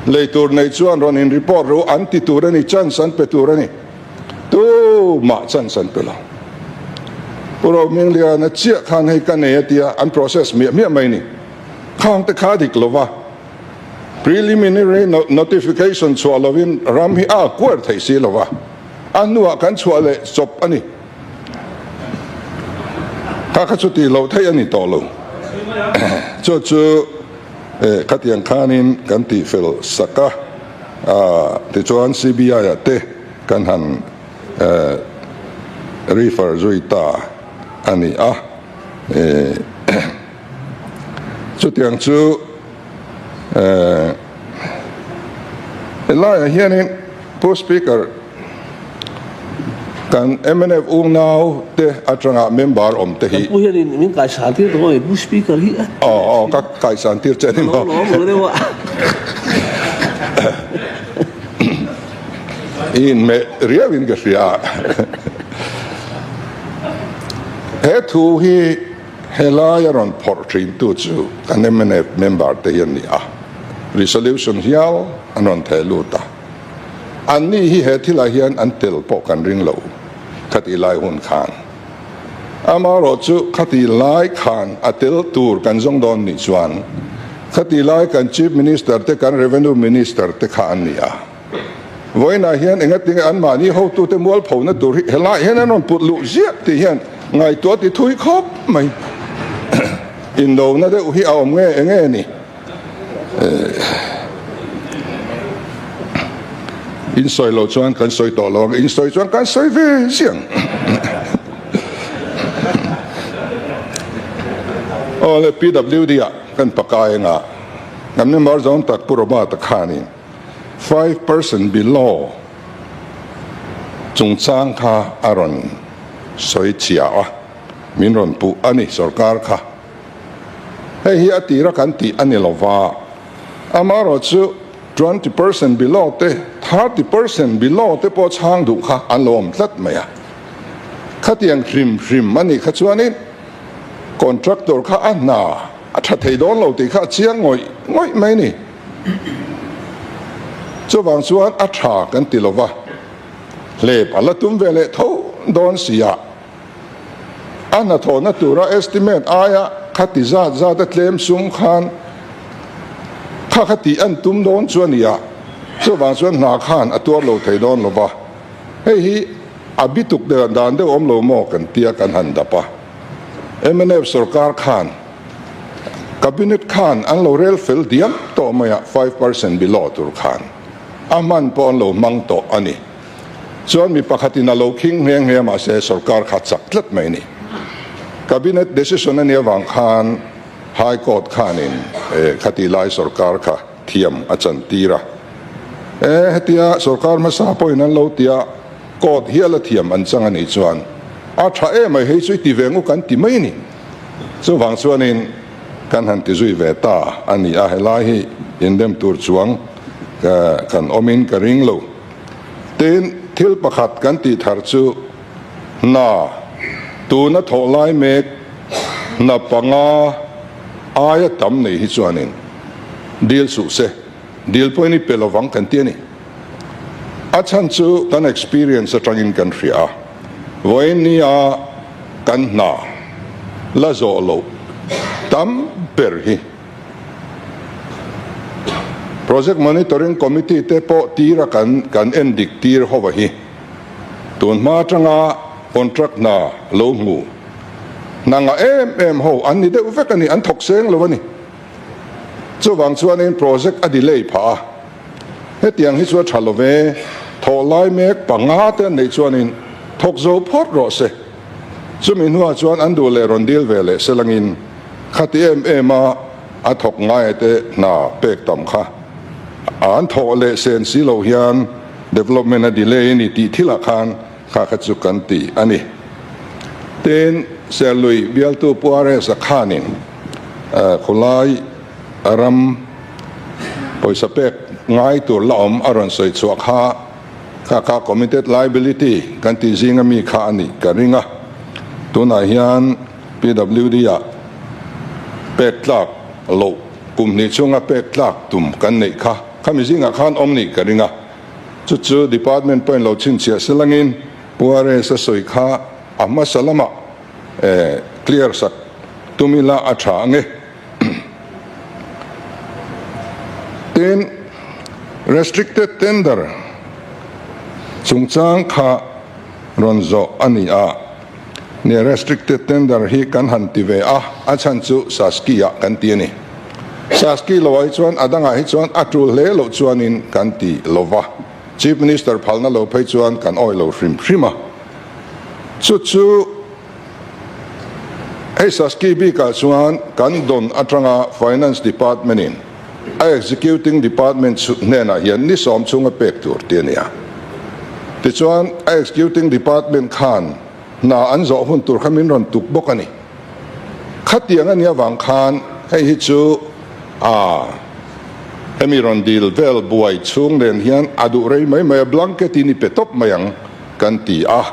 C: lei tur nei chuan rawn in report ru an ti tur a ni, chance an pe tur a ni. Tumah chance an pe lo. Pu Rohmingliana chiah khan hei ka nei a tia an process miah miah mai ni. Khang te kha dik lo va, preliminary notification chhuah lovin ram hi a acquire theih si lo va, a hnuah kan chhuah leh chawp a ni. Kha kha chu tih loh theih a ni tawh lo. Chu chu khatiang khanin kan tihfel sak a, tichuan CBI ah te Kan han refer zui ta a ni a, chutiang chu helaiah hianin Pu Speaker kan mnf unau te atanga member awm te hi.
A: Kan pu hianin min kaisan tir tawh a ni Pu Speaker hi a.
C: Aw aw ka kaisan tir che a ni maw.
A: Lo lawm deuh a.
C: I inhmeh riauin ka hria. He thu hi helai a rawn phawrh thintu chu kan mnf member te hi an ni a, resolution hial an rawn theh lut a. Anni hi he thilah hian an tel pawh kan ring lo khatih lai hun khan. Amaherawhchu khatih lai khan a tel tur kan zawng dawn nih chuan khatih lai kan Chief Minister te kan Revenue Minister te kha an ni a. Vawiinah hian engatinge anmahni hotute mualphona tur hi helaiah hian an rawn put luh ziah tih hian ngaihtuah ti thui khawp mai. Indona deuh hi a awm nge enge ni? In sawi loh chuan kan sawi tawh lo ang, in sawi chuan kan sawi ve ziang. Aw le PWD ah kan pakai anga kan member zawng tak Pu Robert-a khanin 5% below chungchang kha a rawn sawi chhia a, min rawn puh a ni sorkar kha. Hei hi a tira kan tih a ni lo va, amaherawh chu 20% below te, 30% below te pawh chhang duh kha an lo awm tlat mai a. Khatiang hrim hrim a nih kha chuanin contractor kha a hna a tha thei dawn lo tih kha a chiang ngawih ngawih mai a ni. Chuvang chuan a tha kan ti lo va, hlep a la tum ve leh tho dawn si a. A hnathawhna tura estimate aia khati zat zat a tlem sum khan kha kha tih an tum dawn chu a ni a, chuvang chuan hna khan a tuar lo thei dawn lo va, hei hi a bituk dan deuh awm lo maw kan tia kan han dap a. Mnf sorkar khan Cabinet khan an lo rel fel diam tawh mai a, 5% below tur khan a hman pawh an lo hmang tawh a ni. Chuan mi pakhatin a lo khing nghe nghe mahse sorkar kha chak tlat mai a ni. Cabinet decision a nih avang khan High Court khanin khati lai sorkar kha thiam a chan tir a. E hetia sorkar hmasa pawhin an lo tia court hial a thiam an chang a nih chuan a tha em mai hei chu i ti ve ngu kan ti mai a ni. Chuvang chuanin kan han ti zui ve ta a ni a, helai hi indem tur chuang kan awmin ka ring lo. Tin, thil pakhat kan tih thar chu hna tuna thawh lai mek hna panga aia tam nei hi chuanin dil suh se, dil pawhin i pe lovang kan ti a ni. A chhan chu kan experience atangin kan hria a, vawiin nia kan hna la zawh loh tam ber hi. Project Monitoring Committee te pawh tira kan kan en dik tir hova hi tun hma atanga contract hna lo hmu. Hna ngah em em ho an ni deuh vek a ni, an thawk seng lo a ni. Chuvang chuanin project a delay phah a, hetiang hi chu a tha lo ve, thawh lai mek panga te an neih chuanin thawk zo phawt rawh se. Chumi hnuah chuan an duh leh rawn dil ve leh se langin khati em em a a thawk ngaia te hna pek tam kha an thawh leh sen si lo hian development a delay a ni tih thilah khan kha kha chu kan ti a ni. Tin, Serlui bialtu Pu RS-a khanin khawlai ram pawisa pek ngai tur la awm a rawn sawi chhuah kha kha kha committed liability kan tih zinga mi kha a nih ka ring a. Tunah hian PWD-ah pek tlak loh kum hnih chhunga pek tlak tum kan neih kha khami zingah khan awm nih ka ring a. Chu chu department pawhin lo chhinchhiah se langin Pu RS a sawi kha a hmasa lamah clear sak tum ila a tha ang e. Tin, restricted tender chungchang kha rawn zawh a ni a, nia restricted tender hi kan han ti ve a, a chhan chu Saski ah kan ti a ni. Saski lo ah hi chuan a dangah hi chuan a tul hle loh chuanin kan ti lo va, Chief Minister phalna lo phei chuan kan awih lo hrim hrim a. Chu chu hei Saski bikah chuan kan dawn atanga Finance Department in a Executing Department hnenah hian ni sawm chhunga pek tur ti a ni a. Tichuan a Executing Department khan hna an zawh hun tur kha min rawn tuk bawk a ni. Khatiang a nih avang khan hei hi chu a hemi rawn dil vel buai chhung nen hian a duh rei mai mai a, blanket in i pe tawp mai ang kan ti a,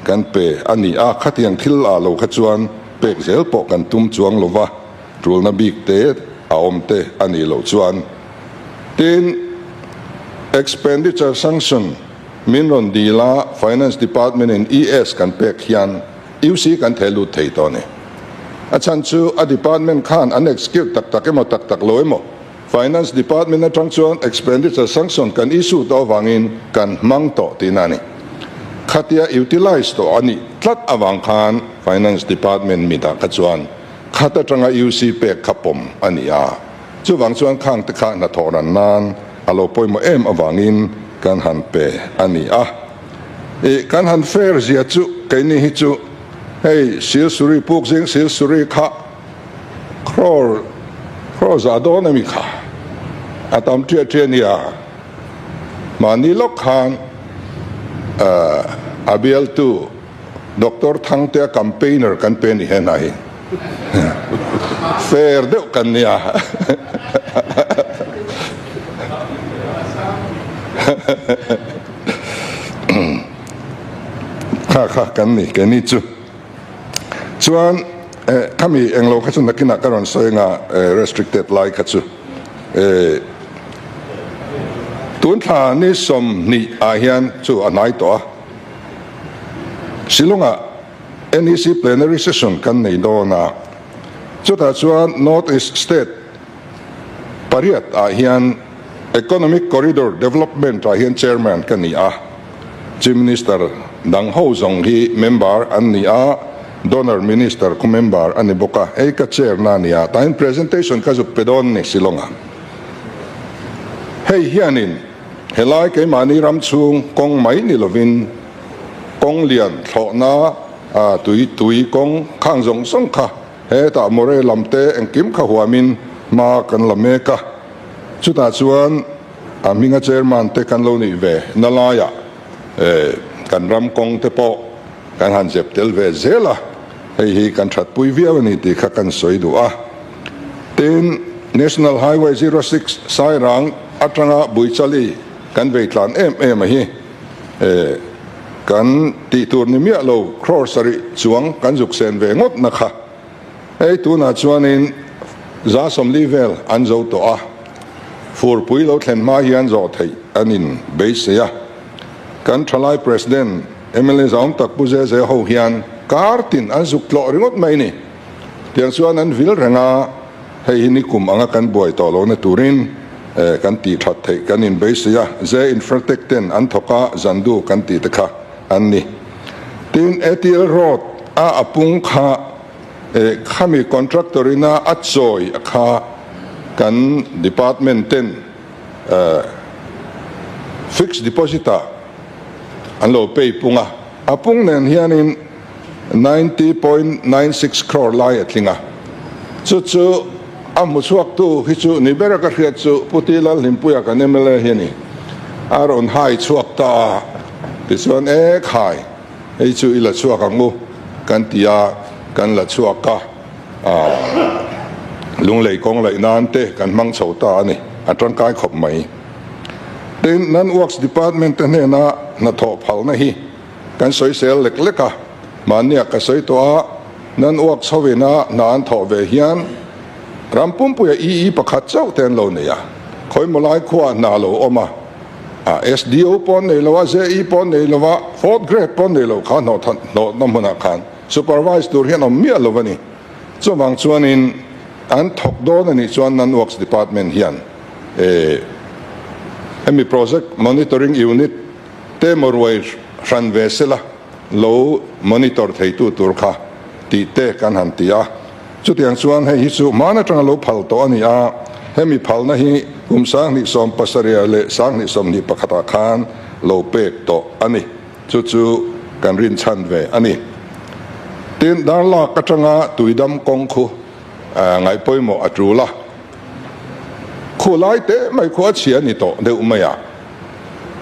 C: kan pe a ni a, khatiang thil ah lo kha chuan pek zel pawh kan tum chuang lo va, tulna bik te a awm te a nih loh chuan. Tin, expenditure sanction min rawn dil a, Finance Department in ES kan pek hian UC kan theh lut thei tawh a ni. A chhan chu a department khan an execute tak tak emaw tak tak lo emaw Finance Department atang chuan expenditure sanction kan issue tawh avangin kan hmang tawh tihna a ni. Khatia utilize tawh a nih tlat avang khan Finance Department mitah kha chuan khat atanga UC pek kha pawm a ni a. Chuvang chuan khang te kha hnathawh ran nan a lo pawimawh em avangin kan han pe a ni a. Ih, kan han fair zia chu keini hi chu hei Silsuri puk zing Silsuri kha crore crore zah dawn a mi kha a tam ṭiah ṭiah nia. Mahni lawk khan a bialtu Doctor Thangtea campaigner kan pe ni he hna hi fair deuh kan nia. Kha kha kan ni keini chu chuan khami englo kha chu nakinah ka rawn sawi anga restricted lai kha chu tun thla ni 20 ah hian chu a hnai tawh a Shillong-ah NEC plenary session kan nei dawn a chutah chuan North East State pariat ah hian Economic Corridor Development ah hian Chairman ka ni a, Chief Minister dang ho zawng hi member an ni a, Donor Minister khu member a ni bawk a, hei ka chair na a ni a, tah hian presentation ka zuk pe dawn ni Shillong ah. Hei hianin helai keimahni ram chhung kawng mai ni lovin kawng lian thlawhna tui tui kawng khang zawng zawng kha Hetah Moreh lam te engkim kha huamin hma kan la mek a, chutah chuan a hminga chairman te kan lo nih ve na laiah kan ram kawng te pawh kan han zep tel ve zel a, hei hi kan thatpui viau a ni tih kha kan sawi duh a. Tin, National Highway 06 Sairang atanga Buichali kan vei tlan em em a hi. Kan tih tur ni miah lo crore sarih chuang kan zuk sen ve ngawt na kha. Hei tunah chuanin 140 vel an zo tawh a, furpui lo thlen hma hian zawh theih an in beisei a. Kan thalai President mla zaum tak Pu Zeze ho hian kar tin an zuk tlawh ringawt mai ni. Tiang chuan an vil reng a, hei hi nikum anga kan buai tawh lohna turin kan tih that theih kan inbeisei a, Ze Infratech ten an thawk a, Zandu kan tih te kha an ni. Tin, ATL Road a a pung kha Khami contractor ina a chawi a kha kan department ten fixed deposit ah an lo pay pung a, a pung nen hianin 90.96 crore lai a tling a, chu chu a hmu chhuak tu hi chu ni ber a ka hriat chu Pu Ti Lalhlimpuia kan mla hi a ni, a rawn hai chhuak ta a, tichuan e khai. Hei chu i la chhuak ang u kan ti a, kan la chhuak a, Lunglei kawng laih nan te kan hmang chho ta a ni, a tangkai khawp mai. Tin, Nan Works Department te hnena hnathawh phalna hi kan sawisel lek lek a, mahnia ka sawi tawh a, Nan Works hovina hna an thawh ve hian ram pumpuia EE pakhat chauh te an lo nei a, khawimaw lai khuaah hna lo awm a, A SDO pawh an nei lo a, JE pawh an nei lo a, fourth grade pawh an nei lo kha hnawhna hmunah khan supervise tur hian awm miah lo a ni. Chuvang chuanin an thawk dawn a nih chuan Non Works Department hian hemi project monitoring unit te maw ruai hran ve sela lo monitor theitu tur kha tih te kan han ti a. Chutiang chuan hei hi chu hmaan atanga lo phal tawh a ni a, hemi phalna hi kum 2017 leh 2021 ah khan lo pek tawh a ni. Chu chu kan rinchhan ve a ni. Tin, darlak atanga tuidam kawng khu ngaihpawimawh a tul a, khu lai teh mai khu a chhia a ni tawh deuh mai a.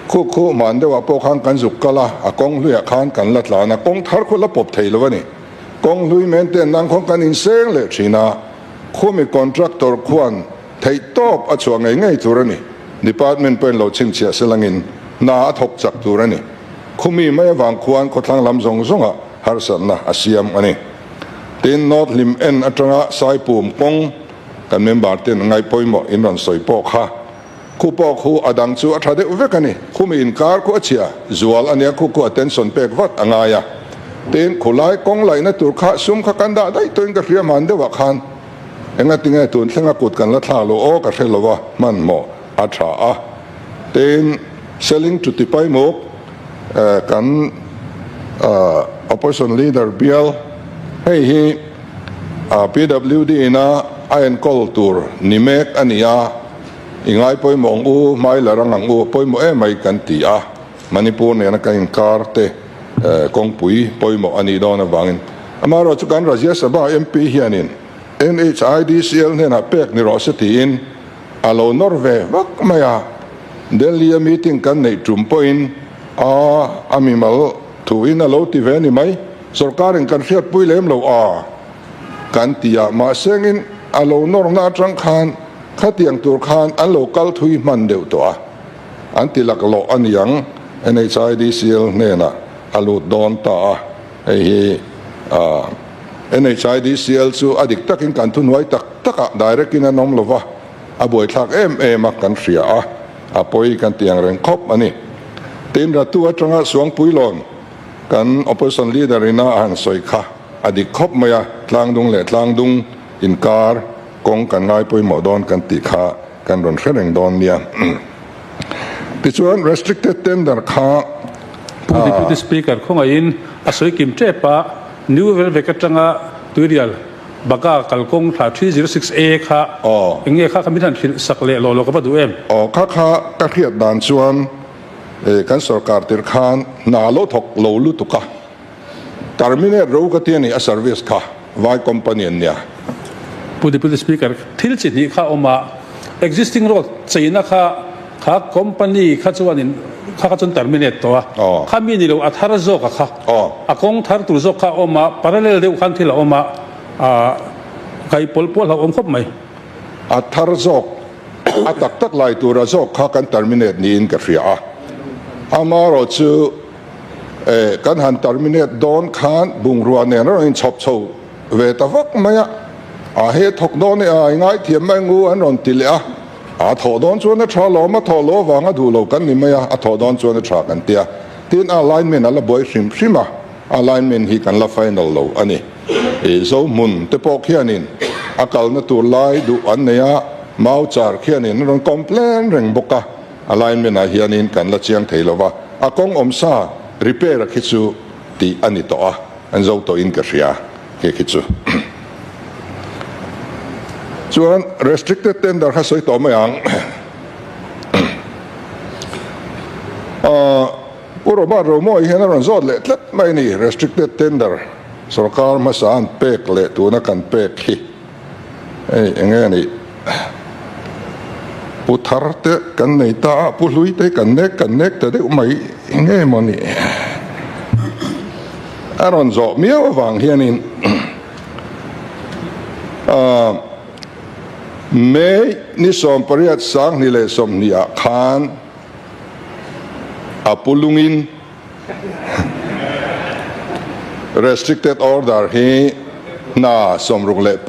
C: Khu khu hmaan deuhah pawh khan kan zuk kal a, a kawng hluiah khan kan la tlan a, kawng thar khu la pawp thei lo a ni. Kawng hlui men ten nang khawn kan inseng leh thin a, khumi contractor khuan theih tawp a chhuah ngei ngei tur a ni. Department pawhin lo chhinchhiah selangin hna a thawk chak tur a ni. Khumi mai avang khuan khawthlang lam zawng zawngah harsatna a siam a ni. Tin, North Hlim en atanga Saipum kawng kan member ten ngaihpawimawh in rawn sawi pawh kha Khu pawh khu a dang chu a tha deuh vek a ni. Khumi inkar khu a chhia zual a nia, khu khu attention pek vat a ngai a. Tin, khulai kawng laihna tur kha sum kha kan dah daih tawhin ka hria hman deuhah khan engatinge tun thlenga kut kan la thlak lo aw ka hre lo a, hmanhmawh a tha a. Tin, selling to Tipaimuk kan opposition leader bial hei hi PWD ina a enkawl tur ni mek a ni a. I ngai pawimawh ang u, hmai la rang ang u, pawimawh em mai kan ti a, Manipur nena kan inkar te kawngpui pawimawh a nih dawn avangin. Amaherawhchu chu kan Rajya Sabha MP hianin NHIDCL hnenah pek ni rawh se tiin a lo nawr ve vak mai a, Delhi-a meeting kan neih tum pawhin a a mimal thuin a lo ti ve ni mai, sorkarin kan hriatpui lem lo a kan ti a, mahsengin a lo nawrna atang khan Khatiang tur khan an lo kal thui hman deuh tawh a, an ti laklawh a niang, NHIDCL hnenah a lut dawn ta a, hei hi NHIDCL chu a dik takin kan thuhnuai tak takah direct in an awm lova, a buaithlak em em a kan hria a, a pawi kan ti ang reng khawp a ni. Tin, Ratu atanga Suangpuilawn kan opposition leader ina a han sawi kha a dik khawp mai a, tlangdung leh tlangdung inkar, Kawng kan ngai pawimawh dawn kan tih kha kan rawn hre reng dawn nia. Tichuan restricted tender kha
B: Pu Deputy Speaker khawngaihin a sawi kim tep a, New Velvek atanga Tuirial Baga kalkawng thla 306A kha eng nge kha kha min han hrilh sak leh lawh lawh ka va duh em?
C: Aw kha kha ka hriat dan chuan kan sorkar tir khan hna lo thawk lo lutuk a, Terminate ro ka ti a ni a service kha vai company an nia.
B: Pu Deputy Speaker, thil chi hnih kha a awm a, existing road cheina kha kha company kha chuanin kha kha chuan terminate tawh a, kha mi ni lo a thar zawk a kha, a kawng thar tur zawk kha a awm a, parallel deuh khan thil a awm a, kai pawlh pawlh a awm khawp mai.
C: A thar zawk, a tak tak lai tura zawk kha kan terminate niin ka hria a, amaherawhchu, Eh, kan han terminate dawn khan bungrua nen rawn inchhawp chho ve ta vak mai a, a he thawk dawn e a, i ngaithiam mai ngu an rawn ti leh a, a thawh dawn chuan a tha lawm, a thawh loh avanga duh lo kan ni mai a, a thawh dawn chuan a tha kan ti a, tin alignment a la buai hrim hrim a, alignment hi kan la final lo a ni. I Zohmun te pawh khianin a kalna tur lai duh an nei a, mau char khianin an rawn complain reng bawk a. Alignment ah hianin kan la chiang thei lova, a kawng awmsa repair a khi chu tih a ni tawh a, an zo tawhin ka hria khi khi chu. Chuan restricted tender kha sawi tawh mai ang. Pu Robert Romawi hian a rawn zawt leh tlat mai a ni, restricted tender sorkar hmasa an pek leh tuna kan pek hi hei eng nge nih? Pu thar te kan nei ta a, pu hlui te kan nek kan nek ta deuh mai eng nge maw nih? A rawn zawh miau avang hianin May ni 18 2020 ah khan a pu lungin restricted order hi hna 65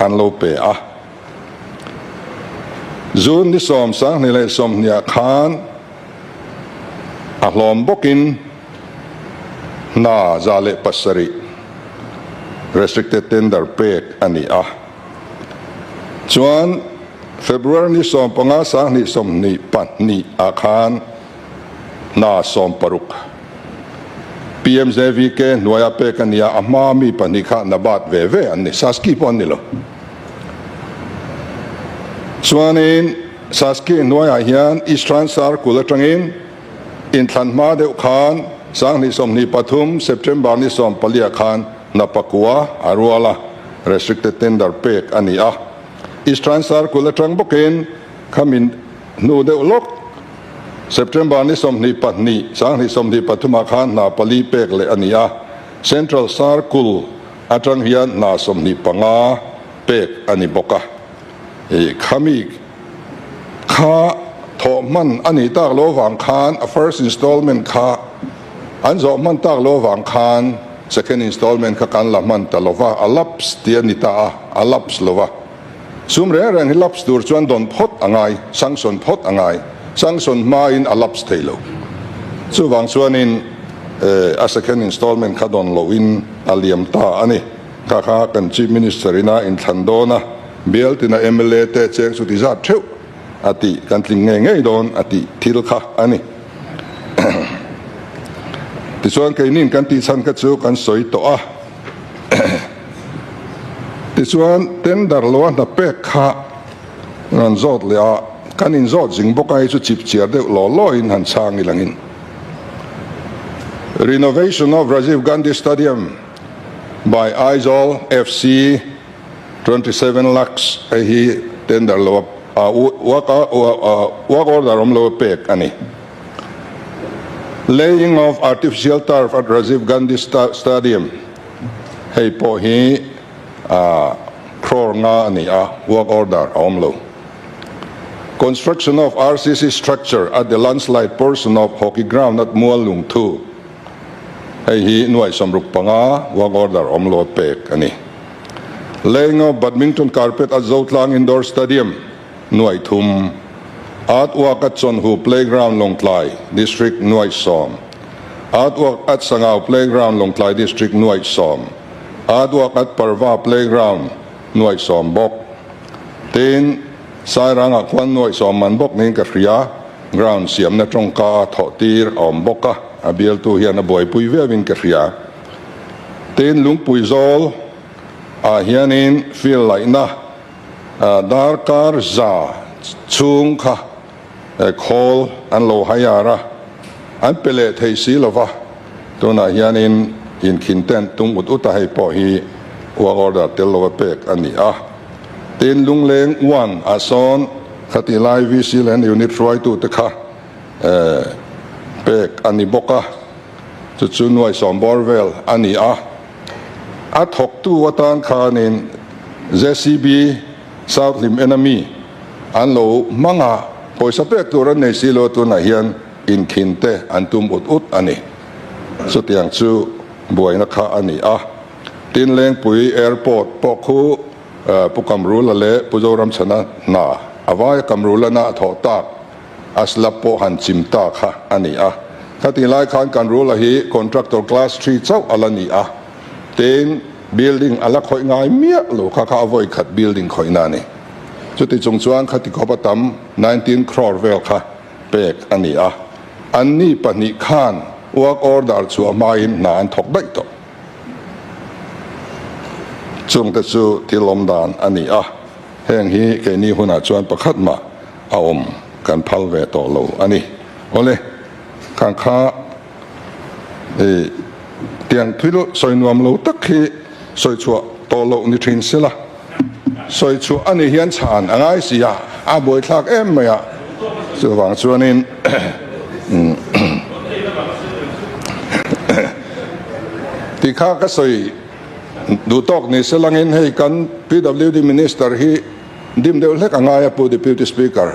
C: an lo pe a. June ni 10 2020 ah khan a hlawm bawkin hna 107 restricted tender pek a ni a. Chuan February ni 15 2024 ah khan hna 60 PMJVK hnuaia pek a ni a, a hma mi pahnih kha NABARD ve ve an ni, Saski pawh an ni lo. Chuanin Saski hnuaiah hian Eastern Circle atangin inthlan hma deuh khan 2023 September ni 14 ah khan hna pakua a rual a, restricted tender pek a ni a. Eastern Circle atang bawkin khami hnu deuh lawk September ni 22, 2023 ah khan hna pali pek leh a ni a, Central Circle atang hian hna 25 pek a ni bawk a. Khami kha thawh hman a nih tak lo vang khan a first installment kha an zawh hman tak lo vang khan second installment kha kan la hman ta lo va, a lapse tih a ni ta a, a lapse lo va. Sum reng reng hi lapse tur chuan dawn phawt a ngai, sanction phawt a ngai, sanction hmain a lapse thei lo. Chuvang chuanin a second installment kha dawn loin a liam ta a ni. Kha kha kan Chief Minister ina inthlan dawn a, bial tina mla te cheng chu ti zat theuh a tih kan tling ngei ngei dawn a tih thil kha a ni. Tichuan keinin kan tih chhan kha chu kan sawi tawh a. Tichuan tender lo a hna pek kha rawn zawt leh a, kan inzawt zing bawk a, hei chu chip chiar deuh law law in han chhang ilangin. Renovation of Rajiv Gandhi Stadium by Aizawl FC 27 lakhs hei hi tender lo a work order awm lo a pek a ni. Laying of artificial turf at Rajiv Gandhi Stadium hei pawh hi crore nga a ni a, work order a awm lo. Construction of RCC structure at the landslide portion of hockey ground at Muallungthu hei hi nuai 65 work order awm lo a pek a ni. Laying of badminton carpet at Zotlang Indoor Stadium nuai 3, Artwork at Chawnhu Playground Lawngtlai District nuai 10, Artwork at Sangau Playground Lawngtlai District nuai 10, Artwork at Parva Playground nuai 10 bawk. Tin, Sairangah khuan nuai 10 man bawk niin ka hria, ground siamna tawngka a thawh tir a awm bawk a, a bialtu hian a buaipui viauin ka hria. Tin, Lungpui zawl ah hianin field laihna darkar za chhung kha khawl an lo hire a, an pe leh thei si lo va, tunah hianin inkhin tent tum ut ut a, hei pawh hi work order tel lova pek a ni a. Tin, Lungleng one ah sawn khati lai VC leh an unit hruaitute kha pek a ni bawk a, chu chu nuai 10 bawr vel a ni a. A thawktu atan khanin JCB South Hlim ena mi an lo hmang a, pawisa pek tur an nei si lo tunah hian inkhin te an tum ut ut a ni. Chutiang chu buaina kha a ni a. Tin, Lengpui Airport pawh khu Pu Kamrula leh Pu Zoramchhana hna a vaia Kamrula na a thawh tak a slab pawh han chim ta kha a ni a. Khatih lai khan kan rula hi contractor class 3 chauh a la ni a, tin building a la khawih ngai miah lo kha kha a vawi khat building khawihna a ni. Chuti chung chuan khati khawp a tam 19 crore vel kha pek a ni a, an ni pahnih khan work order chhuah hmain hna an thawk daih tawh. Chungte chu thil awm dan a ni a. Heng hi keini hunah chuan pakhat mah a awm kan phal ve tawh lo a ni. Awle, khang kha i tiang thil sawi nuam lo tak hi sawi chhuah tawh loh ni thin sela, sawi chhuah a ni hian chhan a ngai si a, a buaithlak em mai a, chuvang chuanin ti kha ka sawi duh tawk ni selangin hei kan PWD Minister hi dim deuh hlek a ngai a Pu Deputy Speaker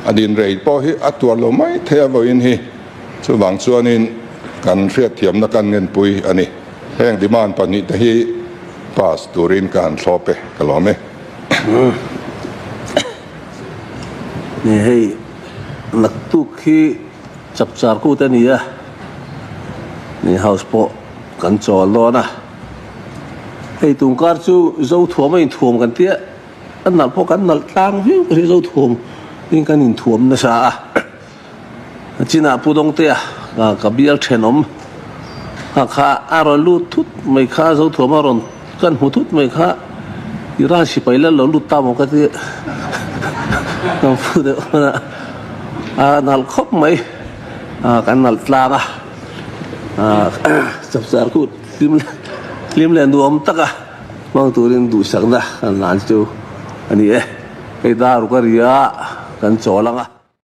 C: a din rei pawh hi a tuar lo mai thei a vawiin hi chuvang chuanin kan hriatthiamna kan ngenpui a ni. Heng demand pahnihte hi pass turin ka han thlawp e, ka lawm e.
A: Ni hei naktuk hi chapchar kut a ni a, ni house pawh kan chawl dawn a, hei tungkar chu Zothuam a inthuam kan tia, a nalh pawh kan nalh tlang viau ka hria Zothuam in kan inthuam nasa a. Chinah Pu Dawngtea ka bial thenawm kha kha a rawn lut thut mai kha Zothuam a rawn kan hmu thut mai kha Iran sipai lal lo lut ta maw ka ti kan fu deuh hman a, a nalh khawp mai kan nalh tlang a chapchar kut hlim leh nuam taka hmang turin duhsakna kan hlan chu a ni e. Hei dar ka ria kan chawl ang a.